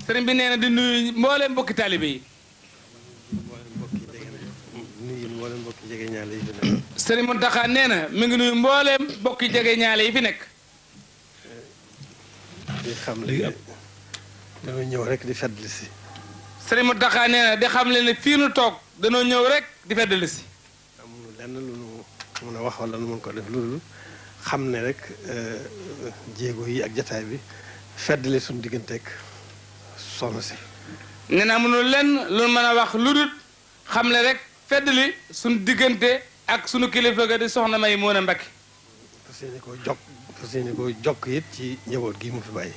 sëriñ bi nee na di nuyu mbooleem mbokki taalibe yi. mboolem mbokki jege ñaale yi fi nekk. sëriñ Mountakha nee na mi ngi nuyu mbooleem mbokki jege ñaale yi fi nekk. di xam le dañoo ñëw rek di feddali si. sëriñ Mountakha nee na di xam le ne fii nu toog dañoo ñëw rek di feddali si. amul lenn lu nu mun a wax wala nu mun ko def loolu xam ne rek jéego yi ak jataay bi feddali suñu digganteeg soxna si. nee na amul lenn lu mën a wax lu dul xam le rek feddali suñu diggante ak sunu kilifa ga di soxna Maymuna Mbakke. fas yéene koo jokk it ci njaboot gi mu fi bàyyi.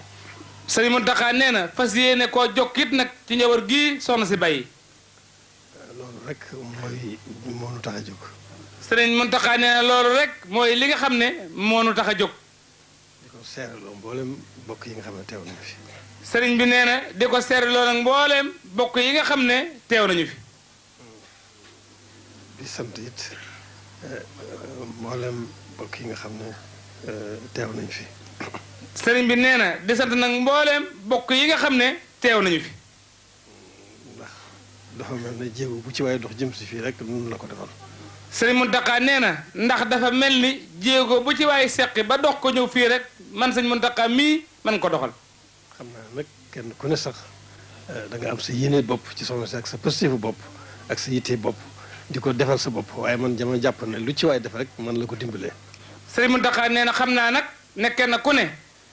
sëriñ Mountakha nee na fas yéene koo jokk it nag ci njaboot gii soxna si bàyyi. loolu rek moo nu tax a jóg. sëriñ Mountakha nee na loolu rek mooy li nga xam ne moo nu tax a jóg. di ko seeraloo mboolem bokk yi nga xam ne teew nañu fi. sëriñ bi nee na di ko seeraloo nag mbooleem bokk yi nga xam ne teew nañu fi. di sant it mboolem bokk yi nga xam ne teew nañu fi. sëriñ bi nee na di sant nag mbooleem bokk yi nga xam ne teew nañu fi. ndax dafa mel ne jéego bu ci waaye dox jëm si fii rek nun la ko defal. sëriñ Mountakha nee na ndax dafa mel ni jéego bu ci waaye seqi ba dox ko ñëw fii rek man sëñ Mountakha mii man ko doxal. xam naa nag kenn ku ne sax da nga am sa yéene bopp ci soxna si ak sa pësteefu bopp ak sa yitte bopp di ko defal sa bopp waaye man jama jàpp ne lu ci waay def rek man la ko dimbalee. sëriñ Mountakha nee na xam naa nag ne kenn ku ne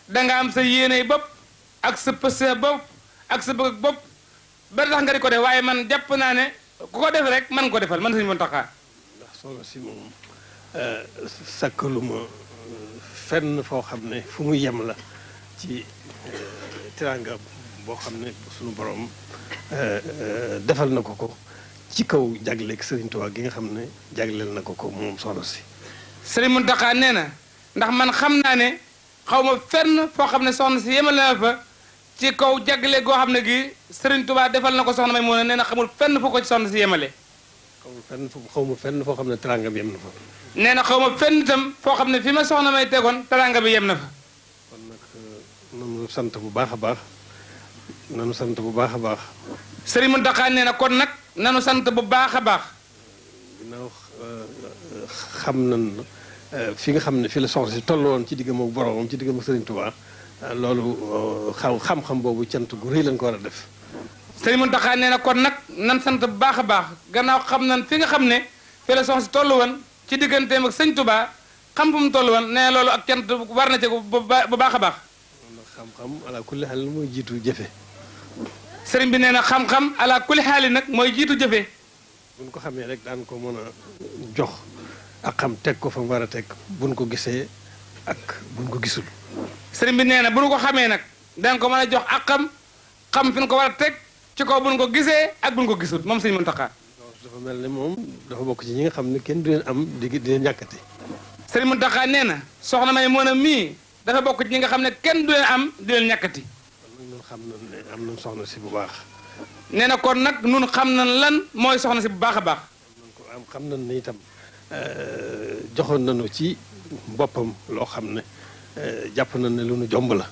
danga am sa yéene bopp ak sa pësteef bopp ak sa bëgg bopp ba tax nga di ko def waaye man jàpp naa ne ku ko def rek man ko defal man sëñ Mountakha. ndax soxna si moom sakkaluma fenn foo xam ne fu mu yem la ci teraanga boo xam ne suñu borom defal na ko ci kaw jagleeg Serigne Touba gi nga xam ne jagleel na ko moom soxna si. Serigne Mountakha nee na ndax man xam naa ne xaw ma fenn foo xam ne soxna si yemal na fa ci kaw jagle goo xam ne gi Serigne Touba defal na ko soxna Maymuna nee na xamul fenn fu ko ci soxna si yemale. xaw ma fenn foo xam ne teraanga bi yem na fa. nee na xaw ma fenn itam foo xam ne fi ma soxna may tegoon teraanga bi yem na fa. kon nag nanu sant bu baax a baax nanu sant bu baax a baax. Serigne Mountakha nee na kon nag nanu sant bu baax a baax. ginnaaw xam nan fi nga xam ne fi la soxna si toll woon ci diggam ak boromam ci diggam ak Serigne Touba loolu xam-xam boobu cant gu rëy lañ ko war a def. Serigne Mountakha nee na kon nag nan sant bu baax a baax gannaaw xam nan fi nga xam ne fi la soxna si toll woon ci digganteem ak sëñ Touba xam fu mu toll woon nee na loolu ak cant war na ci bu baax a baax. ndax xam-xam ala kulli xaal mooy jiitu jëfe. sëriñ bi nee na xam-xam ala kulli xaali nag mooy jiitu jëfe. buñ ko xamee rek daan ko mën a jox ak xam teg ko fa mu war a teg buñ ko gisee ak buñ ko gisul. sëriñ bi nee na bu ñu ko xamee nag daan ko mën a jox ak xam fi ñu ko war a teg ci kaw buñ ko gisee ak buñ ko gisul moom sëriñ Mountakha. dafa mel ne moom dafa bokk ci ñi nga xam ne kenn du leen am di leen ñàkkati. sëriñ Mountakha nee na soxna Maymuna mii dafa bokk ci ñi nga xam ne kenn du leen am di leen ñàkkati. kon nag ñun xam nañ ne am nañ soxna si bu baax. nee na kon nag ñun xam nañ lan mooy soxna si bu baax a baax. xam nañ ne itam joxoon nañu ci boppam loo xam ne jàpp nañ ne lu nu jomb la.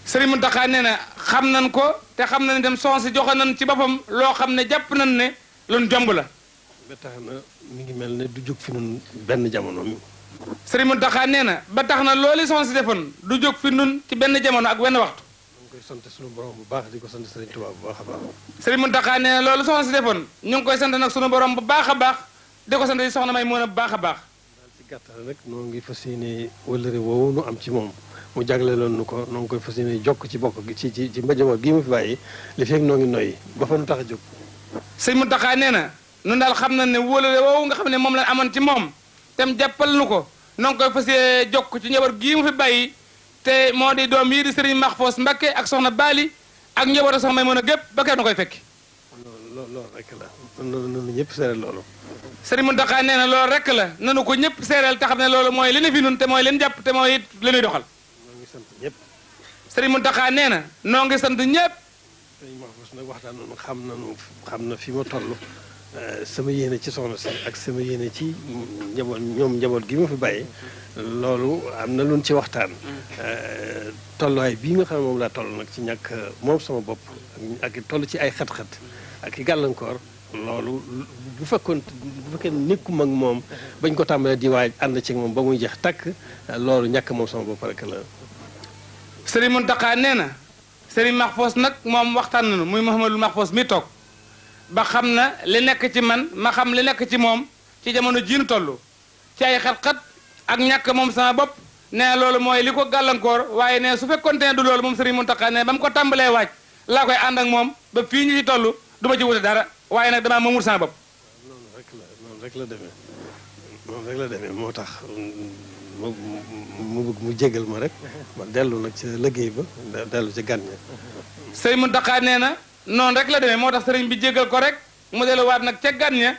sëriñ Mountakha nee na xam nañ ko te xam nañ itam soxna si joxoon nañ ci boppam loo xam ne jàpp nañ ne lu nu jomb la. ba tax na mi ngi mel ne du jóg fi nun benn jamono. sëriñ Mountakha nee na ba tax na loolu soxna si defoon du jóg fi nun ci benn jamono ak benn waxtu. ñu ngi koy sant suñu borom bu baax di ko sant Serigne Touba bu baax a baax. sëriñ Mountakha nee na loolu soxna si defoon ñu ngi koy sant nag suñu borom bu baax a baax di ko sant di soxna Maymuna bu baax a baax. daal ci gàttal rek noo ngi fas yéene wëllëre woowu nu am ci moom mu jagleeloon nu ko noo ngi koy fas yéene jokk ci bokk ci njaboot gii mu fi bàyyi li fekk noo ngi noyyi ba fa nu tax a jóg. sëriñ Mountakha nee na ñun daal xam nañ ne wóolale woowu nga xam ne moom lañ amoon ci moom tem jàppal nu ko noo ngi koy fas yéene jokk ci njaboot gii mu fi bàyyi te moo di doom yii di sëriñ Mahfous Mbacké ak soxna Bali ak njaboot soxna Maymuna gépp ba kenn koy fekki. loolu rek la noonu ñëpp seere loolu. sëriñ Mountakha nee na loolu rek la nanu ko ñëpp seereel te xam ne loolu mooy li ne fi nun te mooy leen jàpp te mooy it li ñuy doxal. noo ngi sant ñëpp. sëriñ Mountakha nee na noo ngi sant ñëpp. sëriñ Mahfous nag waxtaan nañu xam na fi ma toll sama yéene ci soxna si ak sama yéene ci njaboot gi ma fi bàyyi loolu am na luñ ci waxtaan tolluwaay bii nga xam ne moom laa toll nag ci ñàkk moom sama bopp ak toll ci ay xat-xat ak i gàllankoor loolu bu fekkee nekkuma ak moom bañ ko tàmbalee di waaj ànd ci moom ba muy jeex takk loolu ñàkk moom sama bopp rek la. Serigne Mountakha nee na Serigne Mahfouz nag moom waxtaan nañu muy Mouhamadou Mahfouz mi toog ba xam na li nekk ci man ma xam li nekk ci moom ci jamono jii nu toll ci ay xat-xat ak ñàkk moom sama bopp nee loolu mooy li ko gàllankoor waaye nee su fekkoonte ne du loolu moom Serigne Mountakha nee ba mu ko tàmbalee waaj laa koy ànd ak moom ba fii ñu ci toll du ma ci wute dara waaye nag damaa moomul sama bopp. noonu rek la demee moo tax mu bëgg mu jégal ma rek ma dellu nag ci liggéey ba dellu ci gan ña. Serigne Mountakha nee na noonu rek la demee moo tax sëriñ bi jégal ko rek mu delluwaat nag ca gan ña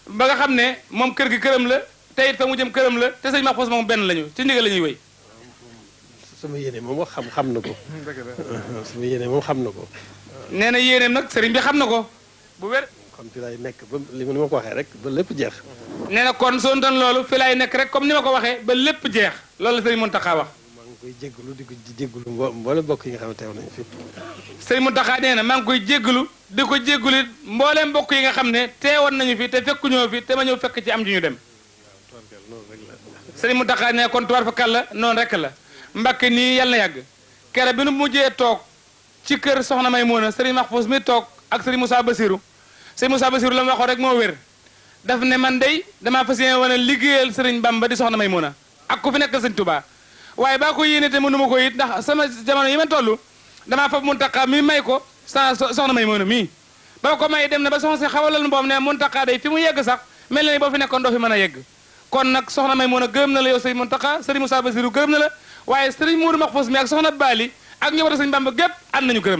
ba nga xam ne moom kër gi këram la te it fa mu jëm këram la te sëriñ Mahfouz moom benn lañu ci ndigal la ñuy wéy. sama yéene moom xam na ko. sama yéene moom xam na ko. nee na yéeneem nag sëriñ bi xam na ko bu wér. kon fi laay nekk ba li ma ko waxee rek ba lépp jeex. nee na kon soo doon loolu fi laay nekk rek comme ni ma ko waxee ba lépp jeex loolu la sëriñ Mountakha wax. maa ngi koy jéggalu di jéggalu mboolem mbokk yi nga xam ne teew nañu fi. sëriñ Mountakha nee na maa ngi koy jéggalu di ko jéggalu mbooleem mbokk yi nga xam ne teewoon nañu fi te fekkuñoo fi te ma ñëw fekk ci am ju ñu dem. sëriñ Mountakha nee kon tubaar fa kàlla noonu rek la Mbàkke nii yàlla na yàgg kere bi nu mujjee toog ci kër soxna Maymuna sëriñ Mahfouz mi toog ak sëriñ Moussa Bassirou sëriñ Moussa Bassirou la ma waxoon rek moo wér daf ne man day damaa fas yéene woon a liggéeyal sëriñ Bamba di soxna Maymuna ak ku fi nekk sëriñ Touba waaye baa ko yéene te mënuma ko it ndax sama jamono yi ma toll damaa fab Mountakha mi may ko soxna Maymuna mii ba ko may dem na ba soxna si xawalal mboom ne Mountakha day fi mu yegg sax mel na ni boo fi nekkoon doo fi mën a yegg kon nag soxna Maymuna gërëm na la yow sëriñ Mountakha sëriñ Moussa Bassirou gërëm na la waaye sëriñ Mourou Mahfouz mi ak soxna Bali ak ñëwata sëriñ Bamba gépp ànd nañu gërëm